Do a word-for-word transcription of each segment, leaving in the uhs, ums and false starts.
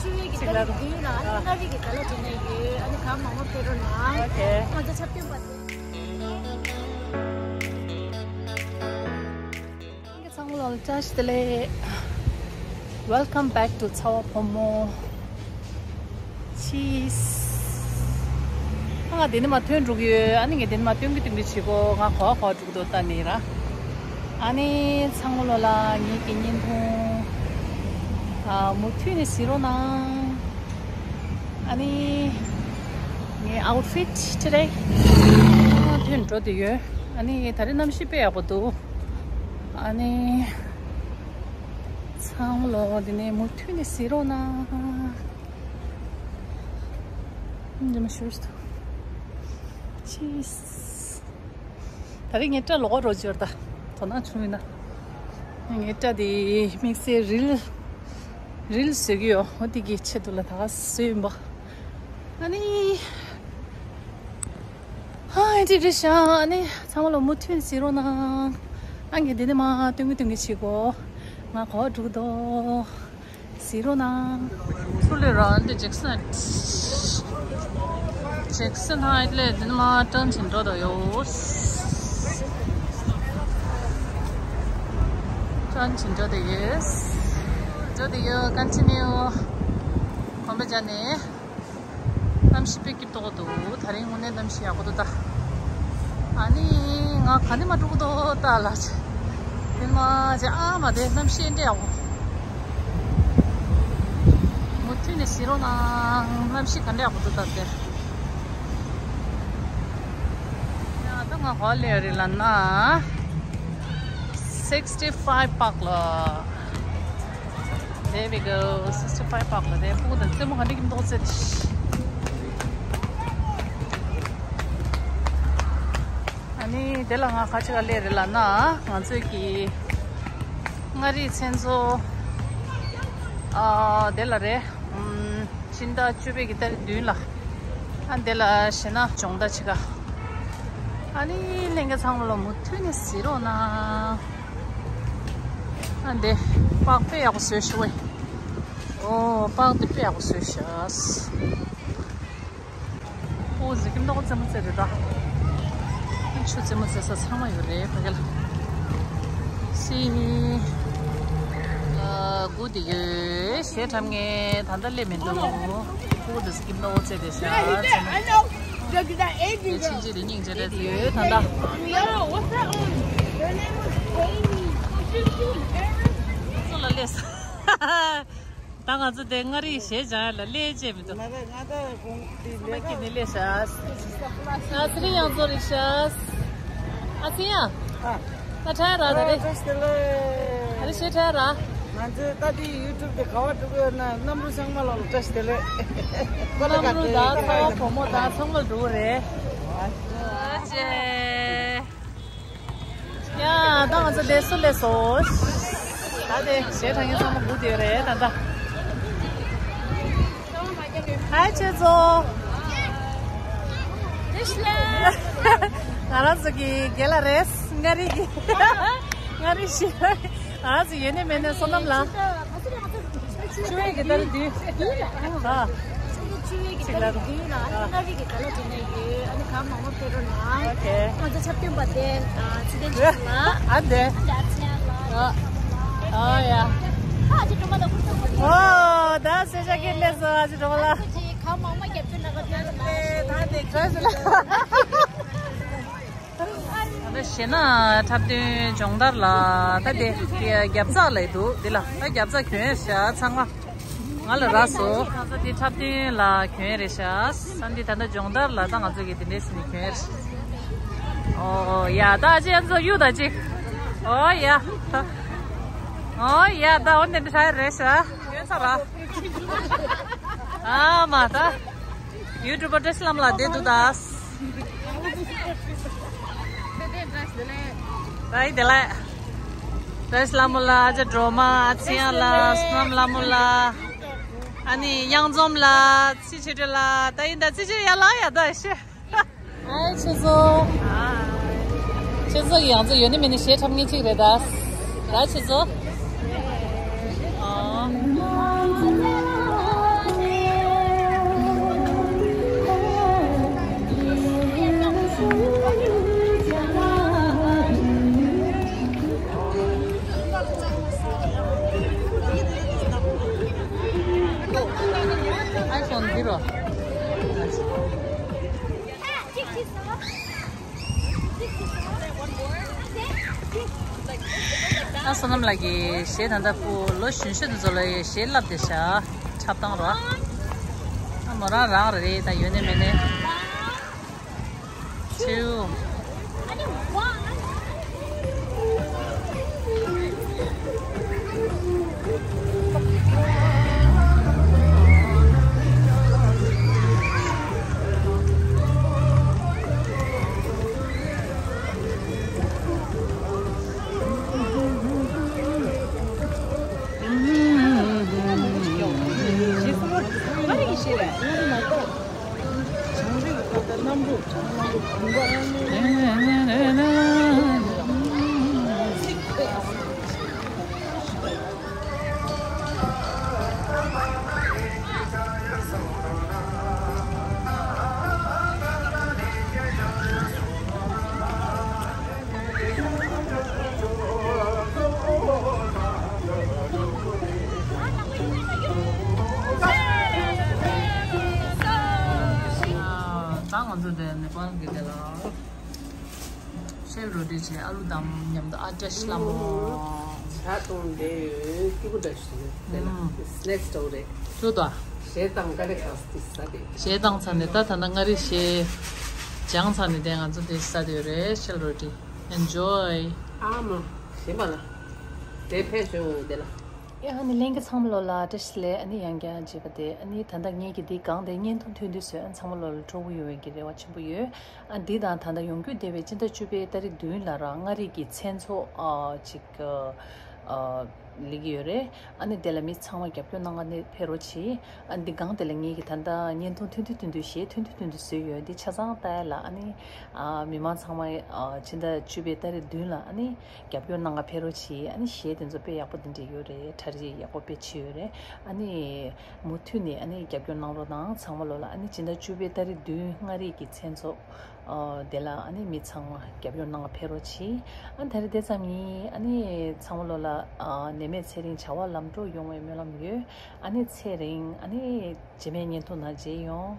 ཚོ་ཡོད་ཀྱི་ད་ལ་དུས་ལ་ཨ་ནི་མངའ་རིས་ཀྱི་ད་ལ་དུས་ནས་ཡོད། ཨ་ནི་གང་མང་མང་ཕེབས་རོགས་གནང་། ཨོ་ཁེ། ང་ཚོ་འཁྲབ་སྟོན་པ་དེ། ཚང་མ་ལ་བཀྲ་ཤིས་བདེ་ལེགས། Welcome back to ཚ་བ་ཕོ་མོ། Cheese། ཨ་ང་དེ་ནས་མ་ཐོན་འགྲོ་གི་ཡོད། ཨ་ནི་ངས་དེ་ནས་མ་ཐོན་གི་ཐོན་གི་བྱེད་གོ། ང་གོ་གོ་འགྲོ་གི་འདུག་ད་ནི་ར། ཨ་ནི་ཚང་མ་ལོ་ལ་ངེད་ཀྱི་བརྙན་ཐུང་ཨ་མུ་མཐུད་ནས་གཟིགས་རོགས་གནང་། ཨ་ནི་ངའི་outfit today ཐོན་འགྲོ་དུ་ཡོད། ཨ་ནི་ད་རེས་གནམ་གཤིས་དཔེ་ཡག་པོ་འདུག་ཨ་ནི་ཚང་མ་ལོ་འདི་ནས་མུ་མཐུད་ནས་གཟིགས་རོགས་གནང་། འདི་མ་ཤོར་སྟོ། Cheese། ད་རེས་ངའི་སྐྲ་ལོག་རོགས་བྱོས་ད། དོ་སྣང་བྱུང་ཡོད་ན། ངའི་སྐྲ་དེ་དམིགས་བསལ་རིལ། རིལ་བཟོ་གི་ཡོད། འོ་དེ་གི་ཆེད་དུ་ལ་ད་ག་བཟོས་ཡིན་པ། ཨ་ནི། ཧ་ཨེ་འདྲ་རེད་ཤག་ཨ་ནི་ཚང་མ་ལ་མུ་མཐུད་གཟིགས་རོགས་གནང་། ཨ་ངས་འདི་ནས་མ་སྟོན་གི་སྟོན་གི་བྱེད་གོ། ང་གོ་འགྲོ་གི་འདུག་གཟིགས་རོགས་གནང་། ཚུར་ལས་རང་འདི་ཇེག་སན། ཇེག་སན་ཧའི་ལས་འདི་ནས་མ་ཀྲང་ཆིན་འགྲོ་དོ་ཡོད། ཀྲང་ཆིན་འགྲོ་དོ་ཡོད། འགྲོ་དོ་ཡོད། ཀན་ཆི་ནིའུ། གོམ་པ་རྒྱག་ནས། གནམ་གཤིས་དཔེ་སྐྱིད་པོ་འདུག་ད་རིང་དངོས་གནས་གནམ་གཤིས་ཡག་པོ་འདུག་ད། ཨ་ནི་ང་ག་ནས་མ་འགྲོ་གི་འདུག་ད་ལ། དེ་མ་བྱས་ཨ་མ་དེ་གནམ་གཤིས་འདྲ་ཡག་པོ། མུ་མཐུད་ནས་གཟིགས་རོགས་གནང་། གནམ་གཤིས་ག་འདྲ་ཡག་པོ་འདུག་ད་དེ། ཡ་ད་ང་ག་ལ་སླེབས་རེད་ལབ་ན། sixty five park ལ། There we go. sixty five park ལ་རེད། ཕྲུ་གུ་དང་རྩེད་མོ་ག་འདྲ་གི་མདོག་རྩེད་དེ། ཨ་ནི་དེ་ལ་ང་ག་ཅིག་ག་སླེབས་རེད་ལབ་ན། ང་ཚོས་ཀྱི་མངའ་རིས་མཚན་ཚོགས་ཨ་དེ་ལ་རེད། ཨམ། སྤྱི་ཟླ་བཅུ་པའི་གི་ཏ་རིག་བདུན་ལ། ཨ་འདི་ལ་ཞེ་ན་སྦྱོང་བརྡར་བྱེད་ག་ཨ་ནི་ལྷན་རྒྱས་ཚང་མ་ལ་མུ་མཐུད་ནས་གཟིགས་རོགས་གནང་། ཨ་འདི་པགས་དཔེ་ཡག་པོ་བཟོས་ཤག་ཝེ། ཨོ་པགས་འདི་དཔེ་ཡག་པོ་བཟོས་ཤག་ཨོ་ཟི་ཀིམ་ཏོག་རྩེད་མོ་རྩེ་རེད་ད། ཆུ་རྩེད་མོ་རྩེ་ས་ཚང་མ་ཡོད་རེད་ཕ་གི་ལ། སི་ནི། ཨ་སྒུག་བསྡད་ཡོད། གཞས་འཁྲབ་མཁན་ད་ལྟ་སླེབས་མི་འདུག་ཁོ་དེ་སྐྱིད་པོ་རྩེ་བསྡད་ཤག་ཚེ་ཕྱིན་ཆད་དེ་སྙིང་རྗེ་རེད་ཡོད་ད་ལྟ། ཚོ་ལ་སླེབས་སོང་། ད་ང་ཚོ་དེ་མངའ་རིས་གཞས་སྦྱང་ཡ་ལ་སླེབས་བྱས་མི་འདུག་མ་རེད་ང་ད་དགོང་དེ་ཚང་མ་ལས་ཀ་ཀྱི་ནི་ལས་ཤག་ཨ་ཚེ་རིང་ཡང་ཚོ་རེད་ཤག་ཨ་ཚེ་ཡང་། ཨ། ད་ཁྲ་ར་ད་རེད། བཀྲ་ཤིས་བདེ་ལེགས། ཨ་རེ་ཤེ་ཁྲ་ར། ང་ཚོའི་ད་ལྟའི་ཡུ་ཊུབ་དེ་ག་བ་འགྲོ་གི་ཡོད་ན་གནམ་རུ་ཚང་མ་ལ་བཀྲ་ཤིས་བདེ་ལེགས། ཀོ་ལ་ག་ཏེ་ད་ཚ་བ་བུ་མོ་ད་ཚང་མ་འགྲོ་གི་རེད། ཨ་ཅེ། ཡ་ད་ང་ཚོ་དེ་སུ་ལས་སོ། ད་དེ་གཞས་འཁྲབ་མཁན་ཚང་མ་སྒུག་བསྡད་ཡོད་རེད་ད་ད། ཧའི་ཁྱེད་ཚོ། ང་རང་ཚོ་གི་རྒན་ལགས་རེད། མངའ་རིས་ཀྱི་མངའ་རིས་ཤིག་ང་རང་ཚོ་ཡོད་ནི་མེད་ནི་བསོད་ནམས་ལགས། བཅུ་པའི་གི་ཏ་རིག་བདུན། ཨ། ཆུ་ཚོད་བཅུ་པའི་གི་ཏ་རིག་བདུན་ལ་ཨ་ནི་མངའ་རིས་ཀྱི་ད་ལ་དེ་ནས་ཡོད། ཨ་ནི་གང་མང་མང་ཕེབས་རོགས་གནང་། ཨོ་ཁེ། ང་ཚོ་འཁྲབ་སྟོན་པ་དེ་ཨ་ཚེ་བརྟན་ཆོས་སྐྱིད་ལགས། ཨ་འདི། ཨ་འདི་ཨ་ཚེ་ཡང་ལགས། ཨ། ཨ་ཡ། ཨ་ཅེ་སྒྲོལ་མ་ལགས་ཁུར་ཚོ་ཁུར་ཚོ། ཨོ་ད་སེ་ཤ་ཀེ་ལེ་སོ་ཨ་ཅེ་སྒྲོལ་མ་ལགས། ཨ་ཅེ་གང་མང་མང་རྒྱབ་སྐྱོར་གནང་ག་ཕེབས་རོགས་གནང་། ད་འདི་བཀྲ་ཤིས་ལགས། ད་ལྟ་གཞས་ནང་འཁྲབ་སྟོན་སྦྱོང་བརྡར་ལ་ད་དེ་རྒྱབ་ཚགས་ལ་འདུག་འདི་ལ་ད་རྒྱབ་ཚགས་གྱོན་ཡོད་ཤག་ཚང་མ་ང་ལ་རག་སོང་། ང་ཚོ་འདི་འཁྲབ་སྟོན་ལ་གྱོན་ཡོད་རེད་ཤག་ས་འདི་ད་ལྟ་སྦྱོང་བརྡར་ལ་ད་ང་ཚོ་གི་འདི་འདྲས་ནི་གྱོན་ཡོད་རེད། ཨོ་ཡ་ད་ཅི་ཡང་ཚོ་གཡུག་ད་ཅིག་ཨོ་ཡ། ཨོ་ཡ་ད་འོ་འདི་འདྲ་ཧྲ་རེད་ཤག་གྱོན་ཚར་ར། ཨ་མ་ད། ཡུ་ཊུབ་པ་བཀྲ་ཤིས་ལྷ་མོ་ལགས་བསྡད་འདུག་ད། བཀྲ་ཤིས་བདེ་ལེགས། བཀྲ་ཤིས་ལྷ་མོ་ལགས། ཨ་ཅག་སྒྲོལ་མ། ཨ་ཚེ་དབྱངས་ལགས། བསོད་ནམས་ལྷ་མོ་ལགས། ཨ་ནི་གཡང་འཛོམས་ལགས། ཚེ་ཆོས་སྒྲོན་ལགས། ད་ཡིན་ད་ཚེ་ཆོས་ཡར་ལངས་ཡ་ད་ཤི། ཨའི་ཆུ་ཚོད། ཆུ་ཚོད་ཀྱི་ཡང་ཚོད་ཡོད་ནི་མེད་ནི་གཞས་འཁྲབ་མཁན་གཅིག་རེད་ད། ར་ཆུ་ཚོད། ཨོ། འདི་རོ། ཨ་བསོད་ནམས་ལགས་ཀྱིས་གཞས་ད་ལྟ་ཕུ་ལོ་གཞོན་ཤོས་དེ་ཚོ་ལ་གཞས་བསླབ་བསྡད་ཤག་འཁྲབ་སྟངས་རོ། ཨ་མོ་རང་རང་རེད་ད་ཡོད་ནས་མེད་ནས། Two. ད་ང་ཚོ་དེ་ནེ་པཱལ་གི་དེ་ལ་ཤེལ་རོ་ཊི་བྱས་ཨ་ལུ་དམ་མཉམ་དུ་ཨ་ཏྲ་ཤི་ལ་མོ། ཇ་བཏུང་བསྡད་ཡོད། སྐྱིད་པོ་འདྲ་ཞིག་རེད་དེ་ལ། ཨུམ། སི་ནེག་སི་འདྲ་བོ་རེད། ཐུག་ད། གཞས་བཏང་ག་རེ་ག་སི་ཟ་དེ། གཞས་བཏང་ཚར་ནས་ད་ད་ལྟ་མངའ་རིས་གཞས་སྦྱངས་ཚར་ནས་དེ་ང་ཚོ་དེ་ཟ་དེ་ཡོད་རེད། ཤེལ་རོ་ཊི། Enjoy. ཨ་མ། ཞེས་པ་ལ། དེ་ཕན་ཞོ་དེ་ལ། ཡ་ཨ་ནི་ལྷན་རྒྱས་ཚང་མ་ལོ་ལ་བཀྲ་ཤིས་བདེ་ལེགས། ཨ་ནི་ཡང་བསྐྱར་མཇལ་བ་དེ་ཨ་ནི་ད་ལྟ་ངེད་ཀྱི་འདི་གང་དེ་བརྙན་ཐུང་ཐོན་དུས་སུ་ཨ་ཚང་མ་ལོ་ལ་སྤྲོ་པོ་ཡོང་བའི་གི་རེ་བ་ཆེན་པོ་ཡོད། ཨ་འདི་དང་ད་ལྟ་ཡོང་རྒྱུ་བསྡད་པའི་སྤྱི་ཟླ་བཅུ་པའི་ཏ་རིག་བདུན་ལ་ར་མངའ་རིས་ཀྱི་མཚན་ཚོགས་ཨ་ཅིག་ཨ་ལེགས་ཡོད་རེད། ཨ་ནི་དེ་ལ་མི་ཚང་མ་རྒྱབ་སྐྱོར་གནང་ག་ནི་ཕེབས་རོགས་གྱིས། ཨ་འདི་གང་དེ་ལ་ངེད་ཀྱི་ད་ལྟ་བརྙན་ཐུང་ཐོན་དུས་ཐོན་དུས་གཞས་ཐོན་དུས་ཐོན་དུས་བཟོས་ཡོད། འདི་ཆ་ཚང་ལྟ་ཡ་ལ་ཨ་ནི་ཨ་མི་མང་ཚང་མ་ཨ་སྤྱི་ཟླ་བཅུ་པའི་ཏ་རིག་བདུན་ལ་ཨ་ནི་རྒྱབ་སྐྱོར་གནང་ག་ཕེབས་རོགས་གྱིས། ཨ་ནི་གཞས་དེ་ཚོ་དཔེ་ཡག་པོ་དེ་འདྲ་ཡོད་རེད། གྲ་སྒྲིག་ཡག་པོ་དཔེ་བྱས་ཡོད་རེད། ཨ་ནི་མུ་མཐུད་ནས་ཨ་ནི་རྒྱབ་སྐྱོར་གནང་རོགས་གནང་། ཚང་མ་ལོ་ལ་ཨ་ནི་སྤྱི་ཟླ་བཅུ་པའི་ཏ་རིག་བདུན་མངའ་རིས་ཀྱི་མཚན་ཚོགས་ཨ་དེ་ལ་ཨ་ནི་མི་ཚང་མ་རྒྱབ་སྐྱོར་གནང་ག་ཕེབས་རོགས་གྱིས། ཨ་ནི་ད་རེས་དེ་ཙམ་ཡིན། ཨ་ནི་ཚང་མ་ལོ་ལ་ཨ་ནད་མེད་ཚེ་རིང་བྱ་བ་ལམ་འགྲོ་ཡོང་བའི་སྨོན་ལམ་ཡོད། ཨ་ནི་ཚེ་རིང་ཨ་ནི་རྗེས་མའི་བརྙན་ཐུང་ནང་མཇལ་ཡོང་།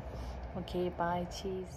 Okay, bye, cheers.